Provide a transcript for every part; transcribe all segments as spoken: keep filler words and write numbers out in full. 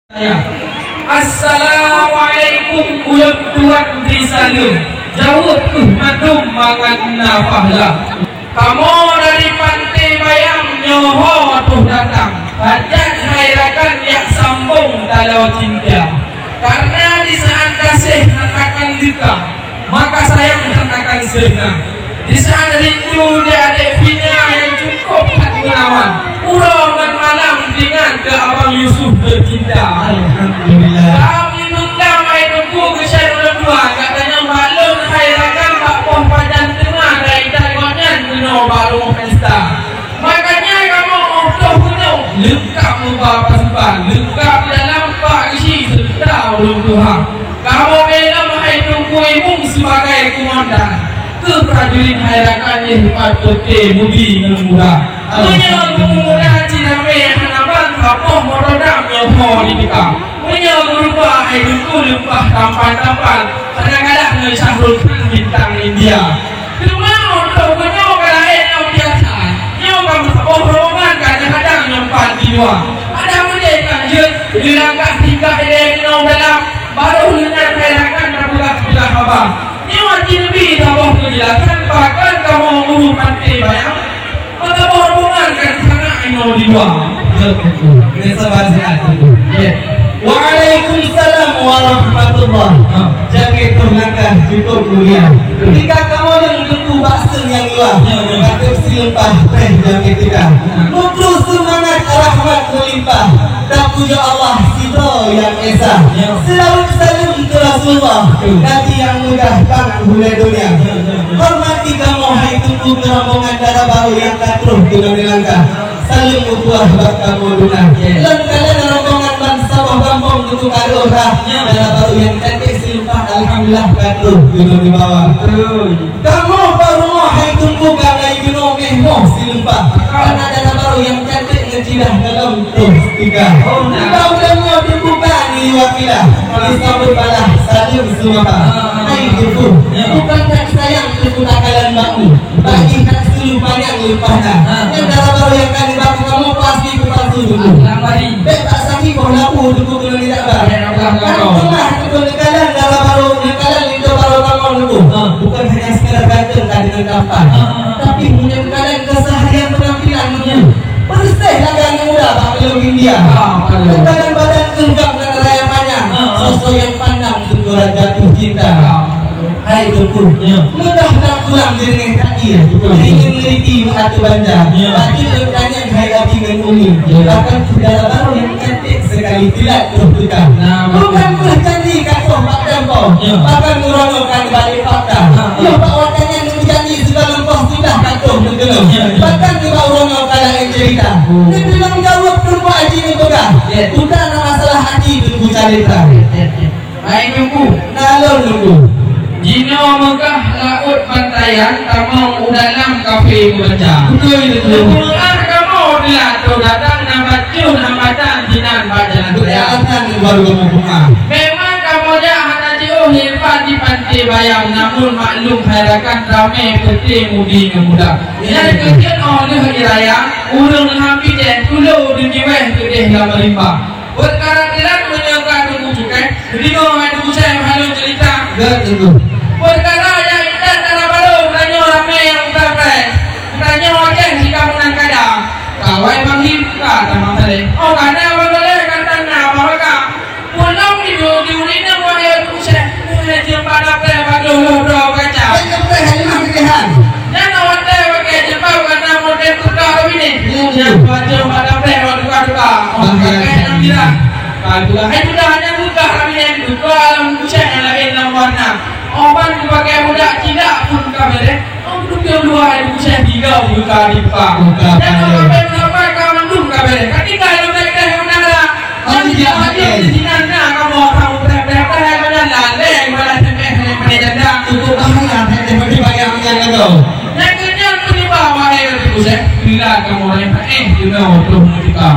Assalamualaikum, ulôn tuan bri saleuem. Jaweueb kheueh mandum mangat na pahala. Kamoe dari Panté Bayam nyoe ho troh datang. Hajat hai rakan jak sambong taloe cinta. Karena di saat gaséh akan duka, maka sayang akan sirna. Di saat rindu di adék Fina nyang cukup that meulawan, uroe ngon malam teuingat keu Abang Yusuf teucinta. Alhamdulillah. Kami meunang hai Teungku keu syedara ulôn dua, gata nyang bak lôn hai rakan bak poh pajan teuma, dan intat gobnyan keunoe bak rumoh pesta. Makanya kamoe óh troh keunoe leungkap meuba pasukan, leungkap dalam pak geuchik seureuta ulôn tuha. Kamoe bela hai Teungku Imum sibagai kumandan, keu prajurit hai rakan jih pat peuté mudi ngon muda. Meunyoe peumuda cit ramé hana ban, saboh moto dam nyoe ho jiteuka. Meunyoe geurupa hai Teungku leupah tampan-tampan, hana kalah ngon Shahrukh Khan bintang India. Teuma óh troh keunoe ka laén nyang biasa. Nyoe ka meusaboh rombongan ka jihadang nyoe pat di luwa. Adak meudeh ka jeuet, dilangkah tingkah ilée keunoe dalam, barô lheueh nyan hai rakan tapeugah-peugah haba. Nyoe jih neubi saboh keujeulasan, pakon kamoe ureuëng Panté Bayam, meusaboh rombongan ka jisangat inoe di luwa. Betul, betul. Kena sabar sihat, betul. Ya. Waalaikumsalam warahmatullah. Ha. Jamé troh langkah cukup mulia. Ketika kamoe lôn teungku bak seun nyang luwah, ya, ya, ka trok silumpah preh jamé teuka. Ha. Meukrue seumangat rahmat meulimpah, tapujoe Allah sidroe nyang esa. Ya. Seulaweuet saleuem keu Rasulullah, betul, Nabi nyang meugah bak hulée donya. Ya, ya, ya. Hormati kamoe hai teungku keu rombongan dara barô nyang ka troh keunoe dilangkah. Saleuem meutuah bak kamoe duna. Lôn kalon rombongan bansaboh gampông teuka rôh rhah. Dara barô nyang cantik silumpah, alhamdulillah ka troh keunoe dibawa. Kamoe bak rumoh hai teungku ka na keunoe méh moh silumpah. Karena dara barô nyang cantik ngon cidah dalam troh setika. Mudah-mudahan teungku ka ni wakilah disambut balah saleuem seumapa. Hai teungku, bukan that sayang teungku takalon bak mu. Bagi that seulu panyang leupah na. Ha. Nyan dara barô nyang ka nibak kamoe pasti peupalsu teungku. Alang bari. Bék bak saki boh labu teungku keuneuk nijak ba. Bék na peugah. Kan pernah teungku neukalon dara barô, neukalon linto barô kamoe teungku. Ha. Bukan hanya sekadar ganteng ka deungon tampan. Ha. Tapi meunyoe neukalon keseharian penampilan teungku. Beureuséh lagèe aneuk muda bak bilong India. Ha, betul. Neukalon badan geugam ngon raya panyang. Ha. Sosok nyang pandang teungku jatuh cinta. Ha. Hai teungku, ya, mudah lam tulang jeuréh kaki, ya, betul, betul, ingin meneliti mata banda. Ya. Tapi lôn tanyong hai abi ngon umi, ya, bahkan udara baru yang cantik sekali kilat troh teuka. Nah, betul. Bukan meuh janji ka troh bak gampông, ya, bahkan uroe nyoe ka balik fakta. Ha, ha. Yoh bak watèe nyan janji sigohlom poh sudah ka troh meukeunong. Ya, ya. Bahkan nibak uroe nyoe ka laén cerita. Oh. Neutulông jaweueb teungku aji neupeugah. Ya. Bukan masalah aji teungku calitra. Ya, ya, ya. Hai teungku. Na lôn teungku. Jinoe meugah laôt bantayan, tamong u dalam kafé meubaca. Beutôi, beutôi. Teuma kamoe bila troh datang na bacut hambatan sinan bak jalan raya. Beutôi, alasan baru kamoe buka. Memang kamoe jak hana jiôh leubeh di Panté Bayam, namun maklum hai rakan ramé peuté mudi ngon muda. Ya. Nyan keuh jeuet óh lheueh raya, ureueng lam bijéh tulo deujiwéh keudeh lam rimba. Peukara teulat meunyoe ka teungku cukai, deungoe hai teungku Syekh meuhalon cerita. Gèt teungku. Peukara nyang intat dara barô, tanyoe ramé nyang utai preh. Tanyoe Aceh jika meunang kada. Kawai Bang Him ka tamong saleh. Oh, kada Bang Saleh, ka tanda Bang Raka. Pulang di di urina wahai teungku Syekh. Jeuem bak dapé bak lôn lôn droe kaca. Jeuem bak hai limah pilihan. Nyan awak teh pakai jilbab karena model tukar kawin ni. Hmm. Nyan baju pada teh orang tukar-tukar. Oh, pakai yang bilang. Kalau hai sudah hanya tukar kawin yang tukar alam kucing yang lain dalam warna. Oh, ban pakai budak tidak pun kabeh. Oh, duduk yang dua hari kucing tiga buka di depan. Buka. Nyan orang pakai berapa kau mandum kabeh. Ketika yang mereka yang mana? Oh, iya, iya. Di sinan na kamoe, kamoe preh-preh, preh, preh, laleng, malah sempeh, sempeh, janda. Cukup bahaya, sempeh, sempeh, bayang, bayang, tu. Nyang keunyan peunibak, wahai Teungku Syekh, bila kamoe rempah, eh, keunoe troh meutika.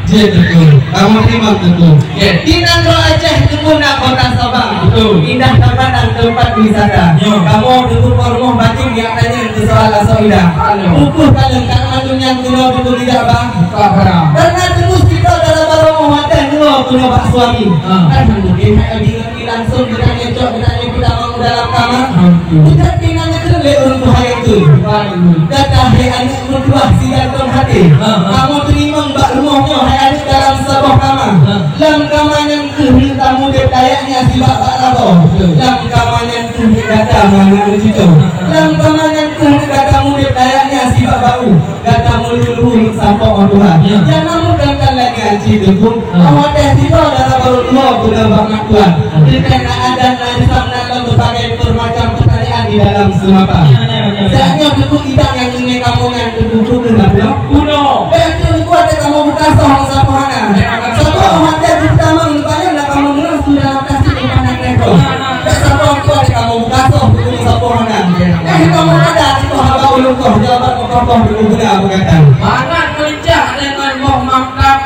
Jeuet, Teungku. Kamoe teurimong, Teungku. Jeuet. Di nanggroe Aceh, Teungku, na kota Sabang. Betul. Indah tapandang teumpat wisata. Ya. Kamoe, Teungku, peurumoh bacut nyang tanyong keu soal asoe indah. Halo. Pukul ka leungkap mandum nyang keunoe, Teungku, di Jabang. Buka barang. Karena Teungku, sitoe dalam barang rumah teh dua. Keunoe bak suami. Ha. Kan mungkin hai Abi ngon Mi langsung geutanyoe cok, geutanyoe peutamong dalam kama. Ha, betul. Bukan tinggal nyeukreun lé ureueng tuha nyang keu. Baik. Gata hai aneuk meutuah si gantong haté. Ha, ha. Kamoe teurimong bak rumoh nyoe hai aneuk dalam saboh kama. Ha. Lam kama nyan keuh tamu dép layaknya sibak bak laboh. Betul. Lam kama nyan keuh gata mangat meucuco. Ha, ha. Lam kama nyan keuh gata mudép layaknya sibak bak u. Gata meululu meusapoe Tuhan. Ya. Nyang na meugantan lagèe ancien teungku. Ha. Awak teh tiba dalam baru dua guna bak mak tuan. Ha. Teuntang na adat na isam na lom berbagai bermacam pertanyaan di dalam semapa. Ya, ya, ya, ya. Saat nyoe teungku idang nyang ngeunai kamoe nyan teungku bunoe. Bunoe. Dan teungku ada kamoe buka soh sapoe hana. Ya, ya. Sapoe awak teh pertama ngeupanyang na kamoe ngeurah sudah lokasi di mana teh. Ha, ha. Bèk saboh kuat kamoe buka soh, buku saboh hana. Eh, kamoe ada, itu haba ulôn koh, jawaban koh, koh, buku guna apa kata. Mangat meulincah deungon moh mantap,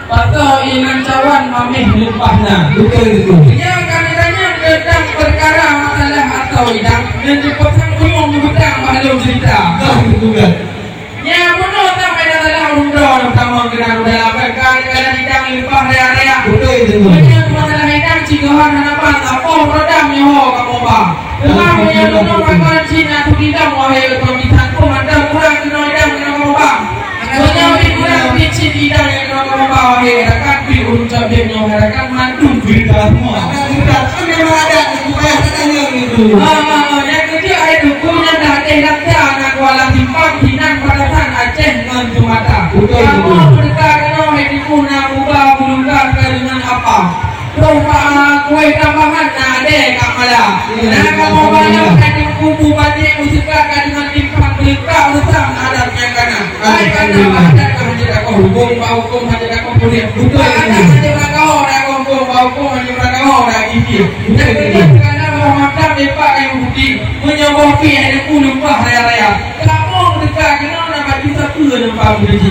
pasoe inan cawan mamèh lumpah na. Betul itu. Nyang kami tanyong teuntang peukara masalah atau idang, nyan dipeusang umum beutang maklum cerita. Dah itu kan. Nyang bunoe sampai dah salah umroh tamong keunan dalam, kan, kan, kan, idang leupah raya-raya. Betul itu. Meunyoe masalah idang, sigohlom hana ban, sapoh roda nyoe kamoe ba. Teuma meunyoe bunoe pakon cit na tu idang, wahai ureueng bisan, peumandang kurang keunoe idang keunoe kamoe ba. Meunyoe di kurang picit idang nyang keunoe kamoe ba, wahai rakan, pi ureueng cabdeng nyoe, wahai rakan, mandum geurita semua. Akan geurita, kan memang ada, supaya tanya itu. Ah, ah, ah, nyang keujeuet hai teungku nyan dah deh laksa na kuala simpang, sinan batasan Aceh ngon Sumatra. Betul, betul. Kamoe meudesya keunoe hai teungku na muba bulungka ka deungon apa. Troh bak kueh tambahan na adèe Kak Mala. Na kamoe balang hai teungku bupati meuseukat ka deungon timphan beuleuka usam adat nyang kana. Hai kana adat ka hanjeuet akoh hukôm, bak hukôm hanjeuet akoh puléh. Betul, betul. Adat hanjeuet akoh hukôm, bak hukôm hanjeuet akoh gigi. Nyang keujeuet kana boh mata beupak kayu putih. Meunyoe boh pih hai teungku lumpah raya-raya. Kamoe meudesya keunoe na baju sapeue lumpah meudeuji.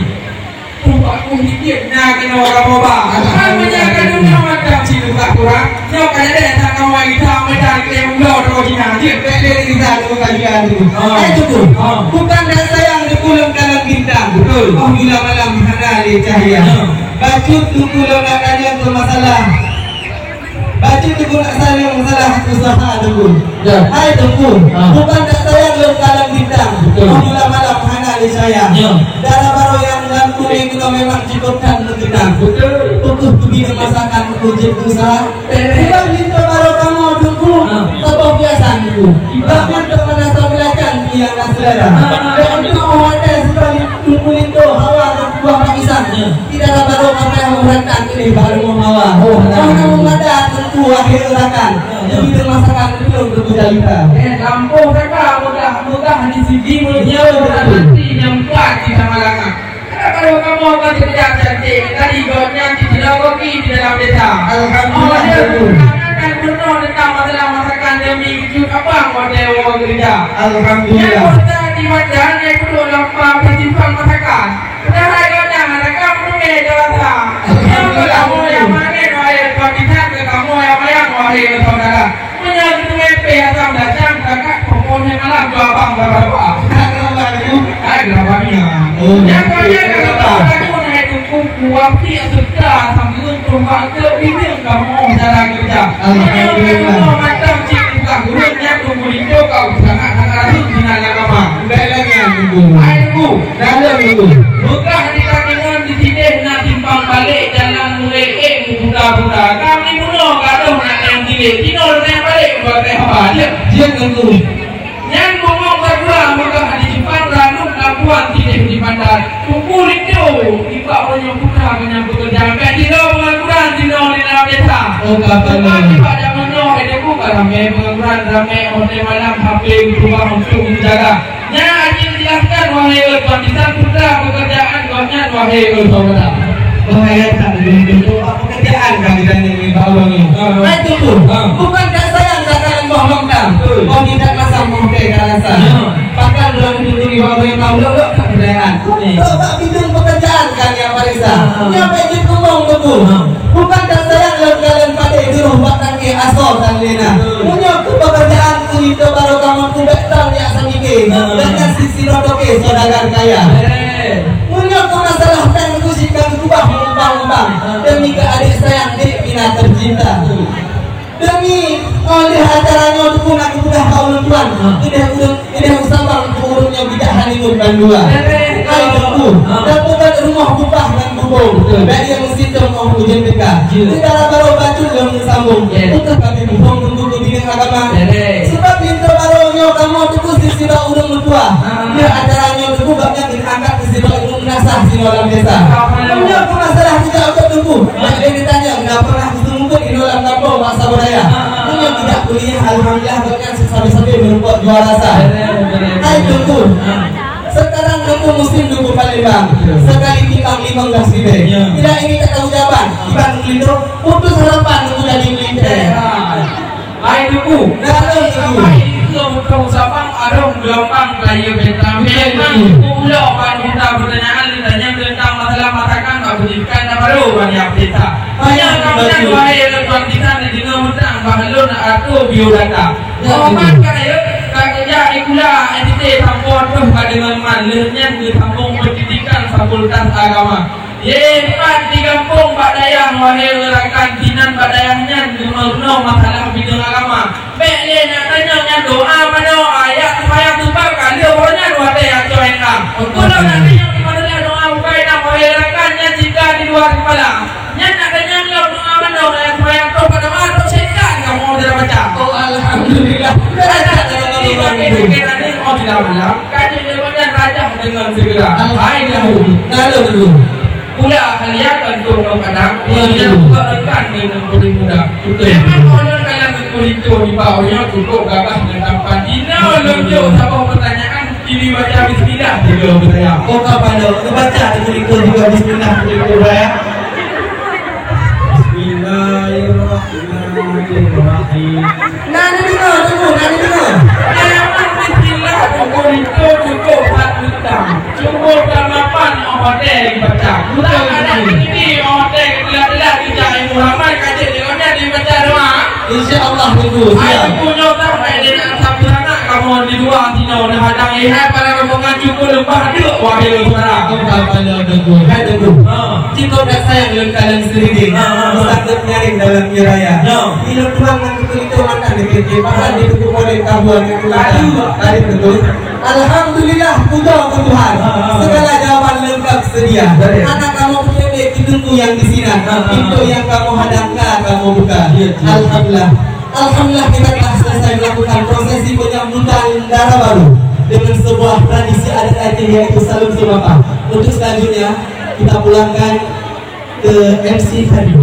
Tuh aku hidup na keunoe kamoe ba. Kan meunyoe ka deungoe macam si lumpah kurang. Nyoe ka jadi tak kamoe kita medan ke ulo toko Cina. Dia beda kita tu kajian tu. Ah. Eh, tu tu. Ah. Bukan dak sayang di pulang dalam bintang. Betul. Oh, bila malam hana ada cahaya. Ya. Bacut tu pulang nak tanya tu masalah. Bacut tu nak sayang masalah usaha tu. Ya. Hai teungku, ha. Bukan dak sayang lôn kalon bintang. Betul. Bila malam hana lé cahaya. Ya. Dara barô nyang lam kuning keunoe memang cukup that meukeunang. Betul. Pukul tu bina masakan, pukul jeuet usaha. Betul. Bukan minta barô kamoe teungku, ha. Saboh biasa teungku. Bahkan kepala sabeulacan nyang na selera. Ha, ha. Dan untuk orang tes, bukan teungku itu hawa dan buah bak pisang. Ya. Tidak ada barô kamoe ureueng tan keuneuk bak rumoh mawar. Oh, nah. Kamoe meumadan teungku akhé rakan. Jadi masakan itu untuk berjalita. Eh, lampôh saka mudah-mudah di sigi mulia. Ya, betul. Hati yang kuat di sama langan. Karena kalau kamu akan kerja cantik, tadi gobnyan di Cilawagi di dalam desa. Alhamdulillah, oh, ya, betul. Tanyakan penuh tentang masalah masakan demi wujud abang pada orang kerja. Alhamdulillah. Yang kota di Banjar, yang duduk dalam simpang masakan. Padahai gata na ka meureuméh dewasa. Nyoe kamoe nyang manen, wahé pamisan, keu kamoe nyang mayang, wahé saudara. Meunyoe geuteumé pih asam dasam, kakak pokok nyang malam dua bang baba-baba. Hai, kenapa ni? Oh, nyang kaya kenapa? Kenapa? Aku naik tungku kuah, tiap serta sambil tumbang ke bibir kamoe cara kerja. Alhamdulillah. Meunyoe kamoe macam cik tukang urut, nyang tunggu linto kau sangat-sangat rasa sinan agama. Baik lagi yang tunggu. Hai, tunggu. Dalam itu. Beukah di Tangiang di sideh na simpang balek jalan mulai ék buta-buta. Kami bunoe gadoh nak nyang sideh. Tinoe nyang balek buat teh haba. Dia, dia tentu. Nyan bungong kedua beukah di simpang ranub labuan sideh di Banjar. Tunggu rindu. Ibak ureueng nyang buta keu nyang pekerja. Sampai tinoe pengangguran tinoe di dalam desa. Oh, kata. Sebab ibak jameun nyoe, eh, tunggu ka ramé pengangguran, ramé hotel malam, H P, rumah untuk menjaga. Nyan hana dijelaskan, wahai tuan bisan, peue pekerjaan gobnyan, wahai saudara. Bahaya tak dulu, pekerjaan kan kita ni, bawang ni. Ah. Hai, tunggu. Ah. Bukan tak sayang, tak sayang boh longkang. Betul. Boh tidak masam, boh teh tak rasa. Ya. Bahkan dalam hidup ini, boh yang tahu lok-lok tak percayaan. Betul. Sebab bidang pekerjaan kan yang parisa. Ah. Nyampe di punggung tubuh. Ah. Bukan tak sayang lom kalon padé jurôh bak kaki asoe tan lé na. Betul. Meunyoe keu pekerjaan keu itu baru kamoe kubek tang yak samike. Betul. Dan nyan sisi rotoke saudagar kaya. Eh. Meunyoe keu masalah tan keu si kami kubah meuumpang-umpang. Betul. Demi keu adék sayang Tercinta. Demi oleh acara nyoe Teungku nak geupeugah bak ulôn tuan. Ha. Ideh ureueng, ideh u Sabang keu ureueng nyang bijak hana ngon bandua. Hai Teungku, ha, dapeugah rumoh bubah ngon bubông. Betul. Bèk lé meusitom óh ujeuen teuka. Ya. Di dara barô bacut lôn meusambông. Ya. Beutôi kami muphom Teungku keu bidang agama. Ya. Sebab pintoe barô nyoe kamoe Teungku sisibak ureueng meutuah. Ha. Di acara nyoe Teungku bak nyan angkat sisibak ureueng meunasah sinoe lam desa. Alhamdulillah. Meunyoe keu masalah teuka utot Teungku, bèk lé neutanyong, na pernah Teungku inoe lam gampông bak saboh dayah. Ah, ah, ah. Meunyoe tidak kuliah, alhamdulillah, gobnyan sabe-sabe meurumpok juara sa. Betul, betul, betul. Hai Teungku. Ah. Sekarang Teungku musim Teungku Palembang. Betul. Sekali timbang limong belas ribèe. Ya. Tidak ini tak tahu jawaban. Iban Teungku Lintô, putus harapan Teungku jadi melintai. Ya. Hai Teungku. Nah, betul, Teungku. Sampai itu betul Sabang, arung gelombang kaya bintang. Betul, betul. Memang Teungku ulo ban kita pertanyaan ditanya tentang masalah masakan bak pendidikan dan baru banyak cerita. Banyak kawan wahai lôn tuan bisan dideungoe mantong bah lôn ateueh biodata. Ya, Muhammad betul. Kaya ka geujak sikula S D sampoe troh ka deungon man, lheueh nyan geusambông pendidikan fakultas agama. Ye, pat di gampông bak dayah wahai rakan, sinan bak dayah nyan deungoe-deungoe masalah bidang agama. Bèk lé nak tanyong nyan doa manoe, ayat seumayang seubab ka lheueh uroe nyan watèe asoe nyan. Betul. Kalau nak tanyong di mana doa bukai nak wahai rakan nyan jika di luar kepala. Nyan nak tanyong lom doa manoe, ayat seumayang tu pada mato syaitan kamoe udah baca. Oh, alhamdulillah. Ada dalam Al-Quran itu. Kita ni mau tidak malam, kaji lewat dan rajah dengan segera. Hai, dah. Lalu dulu. Pula kalian bantu orang kadang, ya, dia ya. Juga rekan dengan kulit muda. Betul. Memang orang dalam kulit tu di bawahnya cukup gagah dan tampan. Dina orang jauh sabar pertanyaan, kini baca bismillah, dia jawab saya. Oh, kapan dah? Kita baca di kulit tu juga bismillah, kulit tu, ya. Bismillahirrahmanirrahim. Nah, ni dengar, tunggu, nah, ni dengar. Memang bismillah, kulit tu cukup hak utang. Cukup lama pan orang hotel dibaca. Betul, betul. Kita ada ini orang hotel kita telah kita Muhammad kaji di mana dibaca doa. Insya Allah, Teungku, siap. Aku nyoba baik dia nak sapu anak kamu di luar sini, udah hadang lihat para rombongan cukup lembah dek wahai saudara. Apa pada Teungku? Hai Teungku. Ha. Cikok dak sayang lengkalan seriding. Ha, ha, ha. Sanggup nyaring dalam raya. Ya. Bila tuan nak betul itu akan dikit-dikit. Bahkan di Teungku boleh tabuan itu. Aduh. Tadi betul. Alhamdulillah, puja keu Tuhan. Ha, ha, ha. Segala jawaban lengkap sedia. Baik. Anak kamu putih ditunggu yang di sini. Ha, ha, ha. Pintu yang kamu hadang ka kamu buka. Ya, ya. Alhamdulillah. Alhamdulillah, kita telah selesai melakukan prosesi penyambutan dara baru dengan sebuah tradisi adat aceh, yaitu Salum Simapa. Untuk selanjutnya, kita pulangkan ke M C tadi.